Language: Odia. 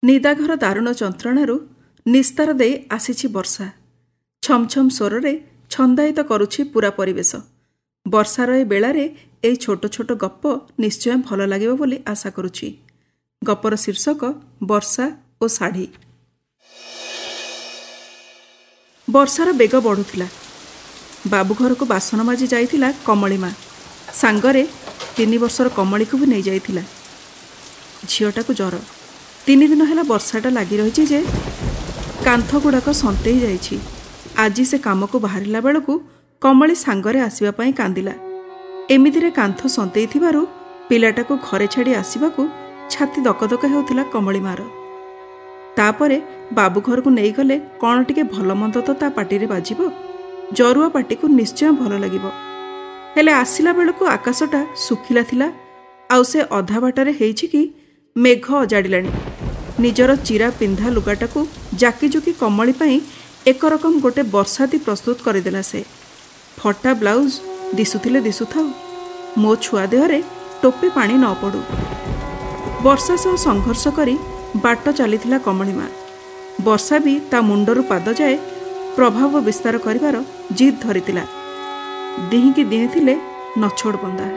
ନିଦାଘର ଦାରୁଣ ଯନ୍ତ୍ରଣାରୁ ନିସ୍ତାର ଦେଇ ଆସିଛି ବର୍ଷା। ଛମଛମ ସ୍ୱରରେ ଛନ୍ଦାୟିତ କରୁଛି ପୂରା ପରିବେଶ। ବର୍ଷାର ଏ ବେଳାରେ ଏଇ ଛୋଟ ଛୋଟ ଗପ ନିଶ୍ଚୟ ଭଲ ଲାଗିବ ବୋଲି ଆଶା କରୁଛି। ଗପର ଶୀର୍ଷକ ବର୍ଷା ଓ ଶାଢ଼ୀ। ବର୍ଷାର ବେଗ ବଢ଼ୁଥିଲା। ବାବୁ ଘରକୁ ବାସନ ମାଜି ଯାଇଥିଲା କମଳୀ ମା। ସାଙ୍ଗରେ 3 ବର୍ଷର କମଳୀକୁ ବି ନେଇଯାଇଥିଲା। ଝିଅଟାକୁ ଜ୍ୱର। 3 ଦିନ ହେଲା ବର୍ଷାଟା ଲାଗି ରହିଛି ଯେ କାନ୍ଥଗୁଡ଼ାକ ସନ୍ତେଇ ଯାଇଛି। ଆଜି ସେ କାମକୁ ବାହାରିଲା ବେଳକୁ କମଳୀ ସାଙ୍ଗରେ ଆସିବା ପାଇଁ କାନ୍ଦିଲା। ଏମିତିରେ କାନ୍ଥ ସନ୍ତେଇଥିବାରୁ ପିଲାଟାକୁ ଘରେ ଛାଡ଼ି ଆସିବାକୁ ଛାତି ଦକଦକ ହେଉଥିଲା କମଳୀ ମାର। ତାପରେ ବାବୁ ଘରକୁ ନେଇଗଲେ କ'ଣ ଟିକେ ଭଲମନ୍ଦ ତ ତା ପାଟିରେ ବାଜିବ, ଜରୁଆ ପାଟିକୁ ନିଶ୍ଚୟ ଭଲ ଲାଗିବ। ହେଲେ ଆସିଲା ବେଳକୁ ଆକାଶଟା ଶୁଖିଲା ଥିଲା, ଆଉ ସେ ଅଧା ବାଟରେ ହେଇଛି କି ମେଘ ଅଜାଡ଼ିଲାଣି। ନିଜର ଚିରା ପିନ୍ଧା ଲୁଗାଟାକୁ ଜାକିଜୁକି କମଳୀ ପାଇଁ ଏକରକମ ଗୋଟେ ବର୍ଷାତି ପ୍ରସ୍ତୁତ କରିଦେଲା ସେ। ଫଟା ବ୍ଲାଉଜ ଦିଶୁଥିଲେ ଦିଶୁଥାଉ, ମୋ ଛୁଆ ଦେହରେ ଟୋପେ ପାଣି ନ ପଡ଼ୁ। ବର୍ଷା ସହ ସଂଘର୍ଷ କରି ବାଟ ଚାଲିଥିଲା କମଳୀ ମା। ବର୍ଷା ବି ତା ମୁଣ୍ଡରୁ ପାଦ ଯାଏ ପ୍ରଭାବ ବିସ୍ତାର କରିବାର ଜିଦ୍ ଧରିଥିଲା। ଦିହିଁକି ଦିହେଁ ଥିଲେ ନଛୋଡ଼ ବନ୍ଧା।